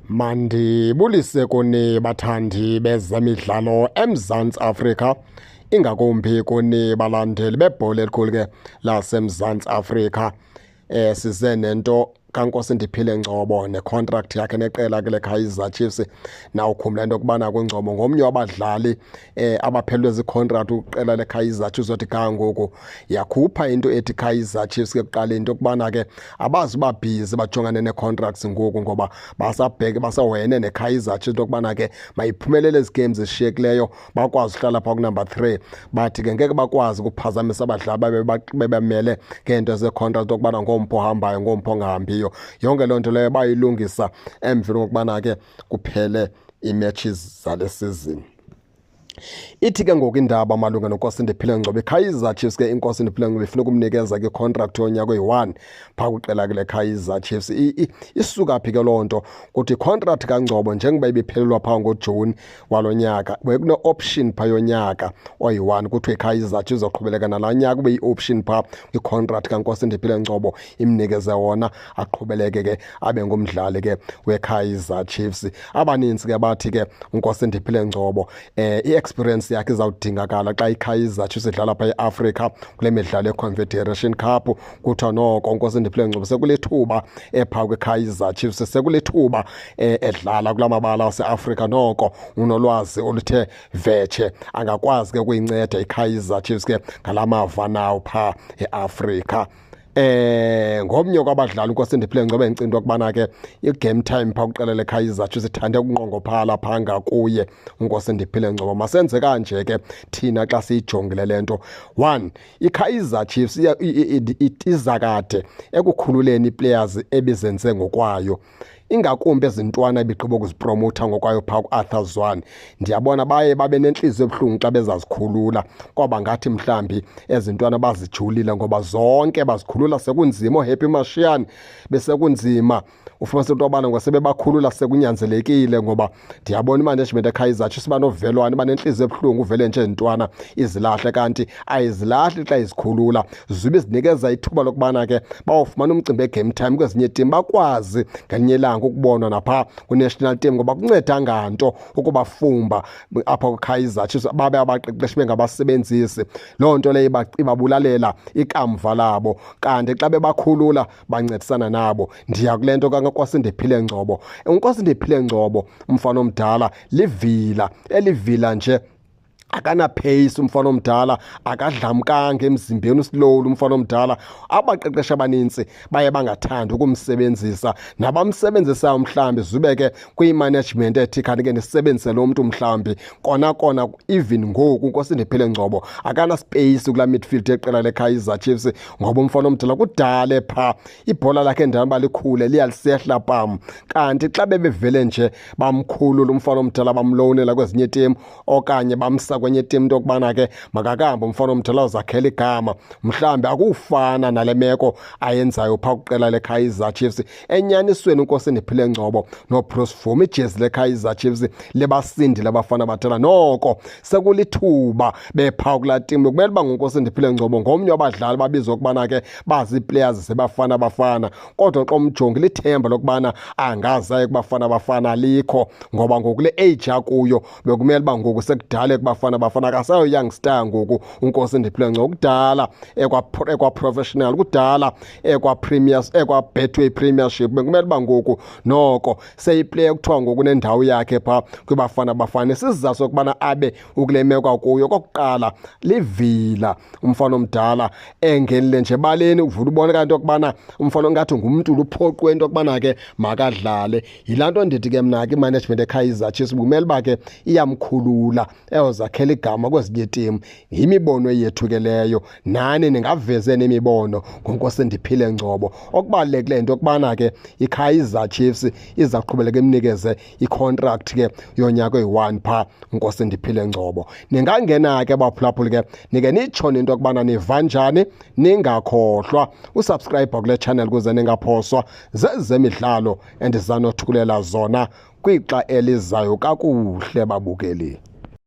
Mandibulise kuni bathandi bezemidlalo eMzantsi Afrika, ingakumbi kuni balandeli bebhola elikhulu ke laseMzantsi Afrika. Size nento kaNkosindiphile Ngcobo necontract yakhe neqela ke leKaizer Chiefs. Nawukhumbula into yokubana kuNgcobo ngomnye wabadlali abaphelelwe ziicontract kwiqela leKaizer Chiefs. Othi ga ngoku yakhupha into ethi Kaizer Chiefs ke kuqala into yokubana ke abazi uba busy bajongane nee-contracts ngoku, ngoba basabheke basahoyene neKaizer Chiefs into yokubana ke mayiphumelele ezi games zishiyekileyo, bakwazi uhlala phaa kunumber 3. Bathi ke ngeke bakwazi ukuphazamisa abadlali babe bebemele ngeento zeecontract, into yokubana ngompho ohambayo, ngompho ongahambiyo. Yonke loo nto leyo bayilungisa emveni kokubana ke kuphele ii-matches zale season. Ithi ke ngoku indaba malunga noNkosindiphile Ngcobo, iKaizer Chiefs ke iNkosindiphile Ngcobo ifuna ukumnikeza ke contract yonyaka oyi-1 phaa kwiqela ke leKaizer Chiefs. Isuka phi ke loo nto? Kuthi icontract kaNgcobo njengoba ibiphelelwa phaa ngoJuni walo nyaka, bekune-option phaa yonyaka oyi-1. Kuthiwe iKaizer Chiefs izoqhubeleka nalaa nyaka ube yi-option phaa kwicontract kaNkosindiphile Ngcobo, imnikeze wona aqhubeleke ke abe ngumdlali ke weKaizer Chiefs. Abanintsi ke bathi ke uNkosindiphile Ngcobo i-experience yakhe izawudingakala xa iKaizer Chiefs idlala phaa eAfrika kule midlalo yeConfederation Cup. Kuthiwa noko uNkosindiphile Ngcobo sekulithuba ephaa kwiKaizer Chiefs, sekulithuba edlala kula mabala aseAfrika, noko unolwazi oluthe vetshe, angakwazi ke ukuyinceda iKaizer Chiefs ke ngala mava nawo phaa eAfrika. Ngomnye kwabadlali uNkosindiphile Ngcobo endicinga into yokubana ke i-game time phaa kwiqela leKaizer Chiefs ithande ukunqongophala phaa ngakuye uNkosindiphile Ngcobo. Masenze kanje ke thina xa siyijongile le nto. One, iKaizer Chiefs iza kade ekukhululeni ii-players ebizenze ngokwayo, ingakumbi ezintwana ebigqiba ukuzipromotha ngokwayo phaa kuArthur Zwane. Ndiyabona baye babe nentliziyo ebuhlungu xa bezazikhulula, kwaba ngathi mhlambi ezintwana bazijulile, ngoba zonke bazikhulula sekunzima. OoHappy Mashiane besekunzima, ufumanise into yobana ngosebebakhulula sekunyanzelekile, ngoba ndiyabona imanagement eKaizer Chiefs iba novelwano, iba nentliziyo ebuhlungu uvele nje ezintwana izilahle, kanti ayizilahli xa izikhulula, zibe zinikeza ithuba lokubana ke bawufumana umcimbi e-game time kwezinye iitim, bakwazi ngelinye ilanga ukubonwa naphaa kwi-national team, ngoba kunceda nganto ukubafumba apha kwiKaizer Chiefs babe abaqeqeshi bengabasebenzisi. Loo nto leyo ibabulalela ikamva labo, kanti xa bebakhulula bancedisana nabo. Ndiya kule nto kaNkosindiphile Ngcobo. UNkosindiphile Ngcobo umfana omdala livila elivila nje, akana-pace umfana omdala, akadlamkanga emzimbeni, uslowly umfana omdala. Abaqeqeshi abanintsi baye bangathandi ukumsebenzisa, nabamsebenzisayo mhlawumbi zube ke kwimanagement ethi kanti ke ndisebenzise lo mntu mhlawumbi kona kona. Even ngoku uNkosindiphile Ngcobo akana-space kulaa midfield yeqela leKaizer Chiefs, ngoba umfana omdala kudala phaa ibhola lakhe endaweni uba likhule liyalisehla pam. Kanti xa bebevele nje bamkhulula umfana omdala, bamlowunela kwezinye iitim okanye bamsa kwenye itim, into yokubana ke makakahambe umfana omdala uzakhela igama, mhlawumbi akufana nale meko ayenzayo phaa kwiqela leKaizer Chiefs. Enyanisweni uNkosindiphile Ngcobo noBruce Bvuma ijezi leKaizer Chiefs libasindile abafana abadala, noko sekulithuba bephaa kulaa tim. Kumele uba nguNkosindiphile Ngcobo ngomnye wabadlali babizwa ukubana ke bazii-players zeBafana Bafana, kodwa xa umjongi lithemba lokubana angaze aye kuBafana Bafana alikho, ngoba ngoku le age akuyo bekumele uba ngoku sekudala kuBafana Bafana. Akasayo young star ngoku uNkosindiphile Ngcobo, kudala ekwa-professional, kudala ekwa-premier, ekwa-Betway Premiership. Bekumele uba ngoku noko seyiplayer kuthiwa ngoku nendawo yakhe phaa kwiBafana Bafana. Isizathu sokubana abe ukule meko akuyo, okokuqala livila umfana omdala, engenile nje ebaleni uvula ubonakala into yokubana umfana ongathi ngumntu luphoqwe into yokubana ke makadlale. Yilaa nto ndithi ke mna ke imanagement eKaizer Chiefs kumele uba ke iyamkhulula eyozakhela igama kwezinye iitim. Yimibono yethu ke leyo, nani ningaveze nemibono ngoNkosindiphile Ngcobo. Okubalulekileyo into yokubana ke iKaizer Chiefs iza kuqhubeleka imnikeze icontract ke yonyaka oyi-1 phaa uNkosindiphile Ngcobo. Ningangena ke baphulaphuli ke nike nitsho into yokubana niva njani, ningakhohlwa usubscribe kule channel ukuze ningaphoswa zezemidlalo endizanothulela zona kwixa elizayo. Kakuhle babukeli.